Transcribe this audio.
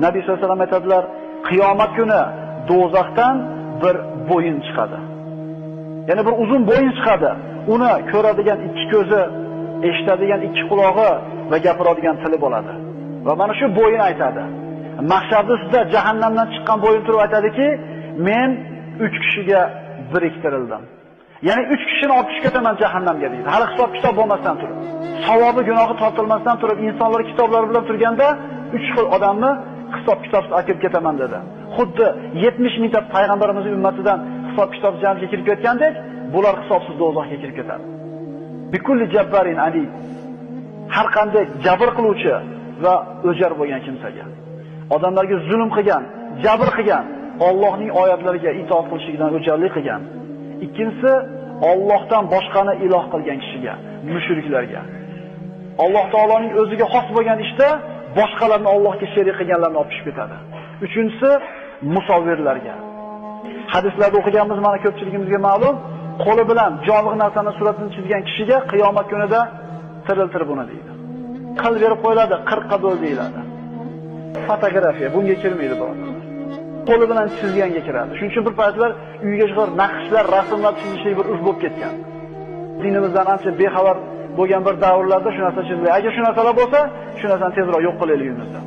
Nabiy sollallohu alayhi vasallam aytadilar, qiyomat kuni do'zaxdan bir bo'yin chiqadi. Ya'ni bir uzun bo'yin chiqadi. Uni ko'radigan ikki ko'zi, eshitadigan ikki qulog'i va gapiradigan tili bo'ladi. Va mana shu bo'yin aytadi. Mahsharda sizda jahannamdan chiqqan bo'yin turib aytadiki, men 3 kishiga biriktirildim. Ya'ni 3 kishini olib tushib ketaman jahannamga deydi. Hali hisob kitob bo'lmasdan turib, savobi gunohi tortilmasdan turib, insonlar kitoblari bilan turganda 3 xil odamni hisob kitobsiz olib ketaman dedi. Xuddi 70 mingta payg'ambarimizning ummatidan hisob kitob jannatga kirib ketgandek, bular hisobsiz do'zaxga kirib ketadi. Bikulli jabbarin anid. Har qanday jabr qiluvchi va o'jar bo'lgan kimsaga, odamlarga zulm qilgan, jabr qilgan, Allohning oyatlariga itoat qilishlikdan o'jarlik qilgan. Ikkinchisi, Allohdan boshqani iloh qilgan kishiga, mushriklarga. Alloh taoloning o'ziga xos bo'lgan ishda boshqalarni Allohga sherik qilganlarni olib tushib ketadi. Uchinchisi, musavvirlarga. Hadislarda o'qiganmiz, mana ko'pchiligimizga ma'lum, qo'li bilan jonli narsani suratini chizgan kishiga qiyomat kunida tiriltirib buni deydi. Qil berib qo'yiladi, 40 qa bo'l deyiladi. Fotografiya bunga kirmaydi birodarlar. Qo'li bilan chizganga kiradi. Shuning uchun bir paytlar uyga chiqar naqshlar, rasmlar chizishlik bir urf bo'lib ketgan. Dinimizdan ancha bexabar bo'lgan bir davrlarda shu narsa chiziladi. Agar shu narsalar bo'lsa, shu narsani tezroq yo'q qilaylik uyimizda.